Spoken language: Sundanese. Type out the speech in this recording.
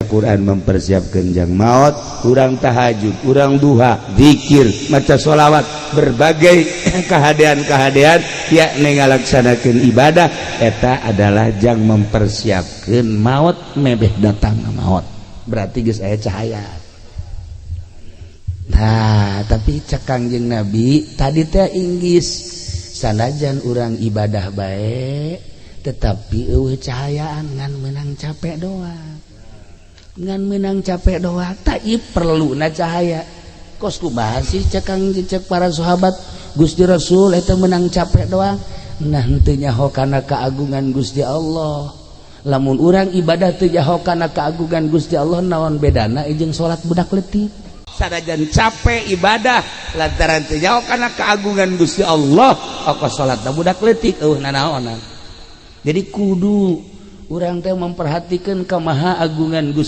Quran mempersiapkan jang maut. Urang tahajud, urang duha, zikir, maca sholawat, berbagai kehadean-kehadean yakni ngalaksanakeun ibadah, eta adalah jang mempersiapkan maut. Mebeh datang maut berarti geus aya cahaya. Nah, tapi cek Kangjeng Nabi tadi teh, inggis sanajan urang ibadah baik tetapi euweuh cahayaan, ngan menang capek doang, ngan menang capek doang. Tak perlu na cahaya. Kos kumaha sih, cek kang, cek para sahabat, Gusti Rasul, eta menang capek doang? Nah, henteu nyaho kana keagungan Gusti Allah. Lamun urang ibadah teu nyaho kana keagungan Gusti Allah, naon bedana jeung salat budak leutik? Sanajan capek ibadah, lantaran teu nyaho kana keagungan Gusti Allah, oko salat budak leutik, euweuh nanaonan. Jadi kudu urang teh memperhatikan kemaha agungan Gusti.